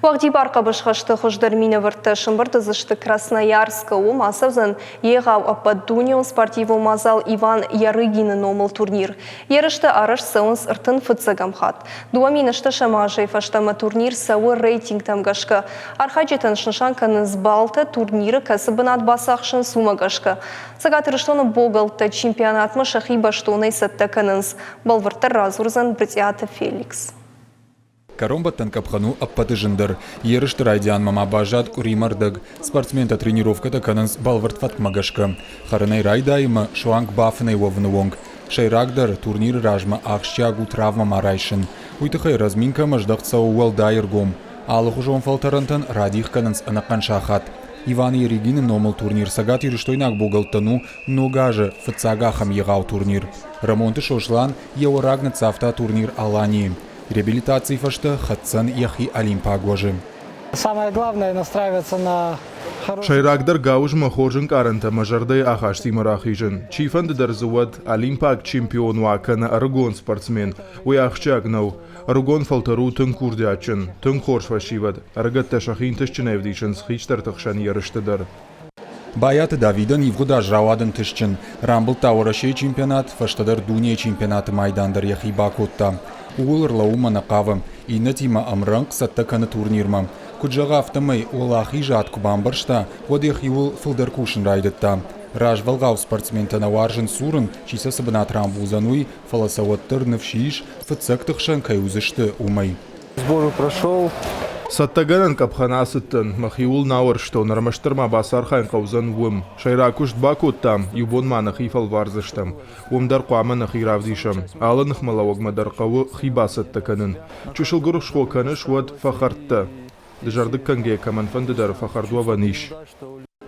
Уӕгъдибар хъӕбысхӕсты хуыздӕр минӕвӕрттӕ сӕмбырд уыдзысты Красноярскы. Уым ацӕудзӕн егъау ӕппӕтдунеон спортивон мадзал Иван Ярыгины номыл турнир. Ерыстӕ арӕзт цӕуынц 35-ӕм хатт. 2008 азӕй фӕстӕмӕ турнир цӕуы рейтингтӕм гӕсгӕ. Архайджытӕн снысан кӕнынц баллтӕ, турниры кӕцы бынат бацахсынц, уымӕ гӕсгӕ. Цӕгат Ирыстоны богӕлттӕ чемпионатмӕ сӕхи бӕстонӕй цӕттӕ кӕнынц. Бӕлвырддӕр радзурдзӕн Брытъиаты Феликс. Кӕронбӕттӕн къӕпхӕн у ӕппӕты зындӕр. Ерысты райдианмӕ ма баззад къуыримӕ рдӕг. Спортсментӕ тренировкӕтӕ кӕнынц бӕлвырд фӕткмӕ гӕсгӕ. Хӕрынӕй райдайынмӕ суанг бафынӕй уӕвыны онг. Сӕйрагдӕр, турниры размӕ ахсджиаг у травмӕ ма райсын. Уый тыххӕй разминкӕмӕ здӕхт цӕуы уӕлдай ӕргом. Алыхуызон фӕлтӕрӕнтӕн радих кӕнынц ӕнӕхъӕн сахат. Иван Ерегины номыл турнир цӕгатирыстойнаг богӕлттӕн у ног азы фыццаг ахӕм егъау турнир. Рӕмонты Сослан йӕ уӕраг ныццавта турнир Аланийы. Реабилитацийы фӕстӕ хӕцдзӕн йӕхи олимпаг уӕзы. Самое главное настраиваться на Сӕйрагдӕр гауызмӕ хорз ӕнкъарӕнтӕ мӕ зӕрдӕйы ахастимӕ рахизын. Чифӕнды дӕр дзы уӕд олимпаг чемпион уа кӕнӕ ӕрыгон спортсмен, уый ахсджиаг нӕу. Ӕрыгон фӕлтӕр у тынг курдиатджын, тынг хорз фӕсивӕд. Ӕрыгӕттӕ сӕхи ӕнтыстджынӕй ӕвдисынц хистӕрты хсӕн ерысты дӕр. Байаты Давидӕн ивгъуыд аз рауад ӕнтыстджын. Рамбылдта Уӕрӕсейы чемпионат, фӕстӕдӕр дунейы чемпионаты майдан дӕр йӕхи бакодта. Ууыл ӕрлӕууынмӕ нӕ хъавы. Иннӕтимӕ ӕмрӕнхъ цӕттӕ кӕны турнирмӕ. Куыд зӕгъы, афтӕмӕй уӕлахизы ад куы бамбӕрста, уӕд йӕхиуыл фылдӕр кусын райдыдта. Развӕлгъау спортсментӕ нӕ уарзынц дзурын, чи сӕ цы бынат рамбулдзӕн, уый, фӕлӕ сӕ уӕддӕр ныфс ис, фыццӕгты хсӕн кӕй уыдзысты, уымӕй. Сборы прошел. Цӕттӕгӕнӕн къӕпхӕн ацыдтӕн, мӕхиуыл нӕ ауӕрстон, ӕрмӕстдӕр ма бацархайын хъӕудзӕн уым. Сӕйраг куыст бакодтам, иу бон ма нӕхи фӕлвардзыстӕм. Уым дӕр хъуамӕ нӕхи равдисӕм. Алы ныхмӕлӕууӕгмӕ дӕр хъӕуы хи бацӕттӕ кӕнын. Чысыл гуырысхо кӕныс, уӕд фӕхӕрдтӕ. Дызӕрдыг кӕнгӕйӕ кӕмӕнфӕнды дӕр фӕхӕрд уӕвӕн ис.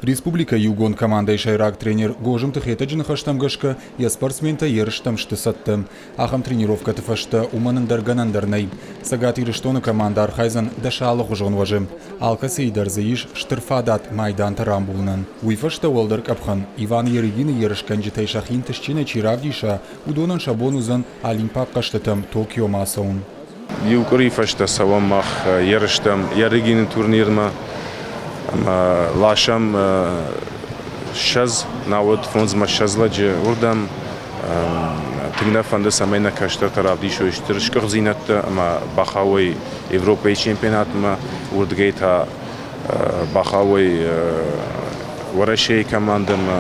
Республикӕйы иугонд командӕйы сӕйраг тренер Гозымты Хетӕджы ныхӕстӕм гӕсгӕ, йӕ спортсментӕ ерыстӕм сты цӕттӕ. Ахӕм тренировкӕты фӕстӕ уымӕн ӕндӕр гӕнӕн дӕр нӕй. Цӕгат Ирыстоны командӕ архайдзӕн дӕс алыгъуызон уӕзы. Алкӕцыйы дӕр дзы ис стыр фадат майдантӕ рамбулынӕн. Уый фӕстӕ уӕлдӕр къӕпхӕн Иван Ерыгины ерысгӕнджытӕй сӕхи ӕнтыстджынӕй чи равдиса, уыдонӕн сӕ бон уыдзӕн Олимпаг хъӕзтытӕм Токиомӕ ацӕуын. Иу къуыри фӕстӕ цӕуӕм мах ерыстӕм Ярыгины турнирмӕ ӕмӕ ласӕм 20, науӕд фондзмӕ 20 лӕджы уырдӕм. Тынг нӕ фӕнды, цӕмӕй нӕ кӕстӕртӕ равдисой стыр сгуыхтдзинӕдтӕ ӕмӕ бахауой Европӕйы чемпионатмӕ, уырдыгӕй та бахауой Уӕрӕсейы командӕмӕ,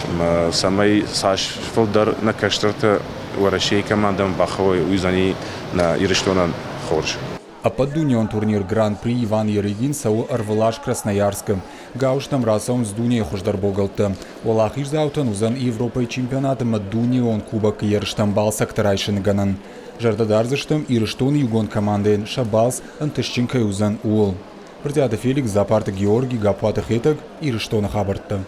ӕмӕ цӕмӕй цас фылдӕр нӕ кӕстӕртӕ Уӕрӕсейы командӕмӕ бахауой, уый уыдзӕни нӕ Ирыстонӕн хорз. Ӕппӕтдунеон турнир Гран-при Иван Ерыгин цӕуы ӕрвылаз Красноярскы. Гауызтӕм рацӕуынц дунейы хуыздӕр богӕлттӕ. Уӕлахиздзаутӕн уыдзӕн Европӕйы чемпионат ӕмӕ дунеон кубокы ерыстӕм балцӕгтӕ райсыны гӕнӕн. Зӕрдӕ дардзыстӕм, Ирыстоны иугонд командӕйӕн сӕ балц ӕнтыстджын кӕй уыдзӕн, ууыл. Брытъиаты Феликс, Дзапарты Георги, Гаппуаты Хетӕг, Ирыстоны хабӕрттӕ.